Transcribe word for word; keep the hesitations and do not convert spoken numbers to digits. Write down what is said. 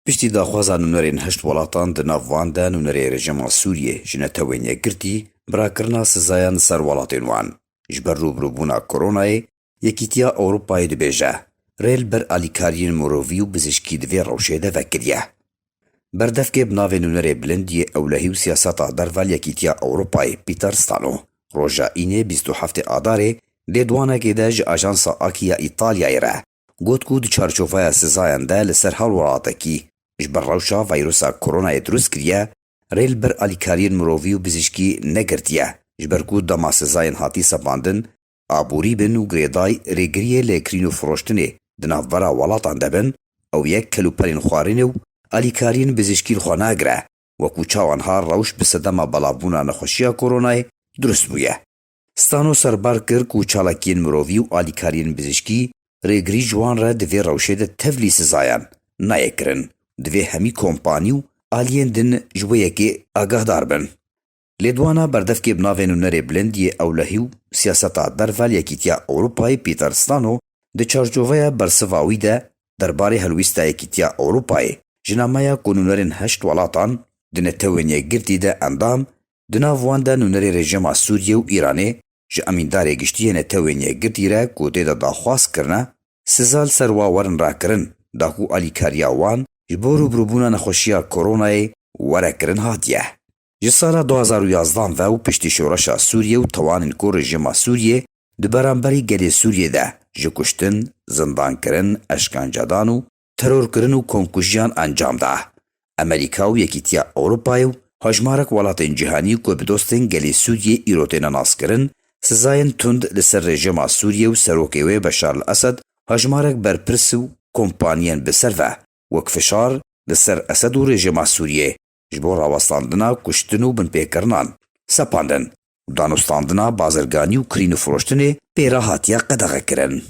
Piştî daxwaza nûnerên heşt welatan, di nav wan de nûnerê rejîma Sûriyê ji Netewên Yekgirtî bi rakirina sizayan li ser welatên wan ji ber rûbirûbûna koronayê, Yekîtiya Ewropayê dibêje, rê li ber alîkariyên mirovî û bizişkî di vê rewşê de vekiriye. Berdevkê bi navê nûnerê bilind yê ewlehî û siyaseta derve li Yekîtiya Ewropayê, Peter Stano, roja Înê bîst û heftê Adarê, lêdwanekê de ji ajansa Akî ya Îtalyayê re got ku di çarçoveya sizayan de li ser hewlwelatekî ji ber rewşa vîrusa koronayê dirust kiriye, rê li ber alîkariyên mirovî û bizişkî negirtiye, ji ber ku dema sizayên hatî sepandin, aborî bin û girêdayî rêgiriyê li kirîn û firoştinê di navbera welatan de bin, ew yek kelûperên xwarinê û alîkariyên bizişkî li xwe nagire, wekû çawa niha rewş bi sedema belavbûna nexweşiya koronayê dirust bûye. Stano serbar kir ku çalakiyên mirovî û alîkariyên bizişkî rêgirî ji wan re di vê rewşê de tevlî sizayan nayê kirin. Divê hemî kompanî û aliyên din ji wê yekê agahdar bin. Lêdwana berdevkê bi navê nûnerê bilind yê ewlehî û siyaseta derve li Yekîtiya Ewropayê, Peter Stano, di çarçoveya bersiva wî de derbarê helwîsta Yekîtiya Ewropayê ji nameya ku nûnerên heşt welatan di Netewên Yekgirtî de endam, di nav wan de nûnerê rejîma Sûriyê û Îranê, ji Emîndarê Giştî yê Netewên Yekgirtî re ku tê de daxwaz kirine, siza li ser wa werin rakirin, da ku alîkariya wan ji bo rûbirûbûna nexweşiya koronayê were kirin hatiye. Ji sala du hazar û yazdan ve û piştî şoreşa Sûriyê û tewanên ku rejîma Sûriyê di beramberî gelê Sûriyê de ji kuştin, zindankirin, eşkencedan û terorkirin û komkujiyan encam da. Amerîka û Yekîtiya Ewropayê û hejmarek welatên cîhanî ku bi dostên gelê Sûriyê îro têne naskirin, sizayên tund li ser rejîma Sûriyê û serokê wê Beşar el Esed, hejmarek berpirs û kompaniyên bi ser ve wek fişar li ser Esed û rejîma Sûriyê ji bo rawestandina kuştin û binpêkirinan sepandin û danûstandina bazirganî û kirîn û firoştinê pê re hatiye qedexekirin.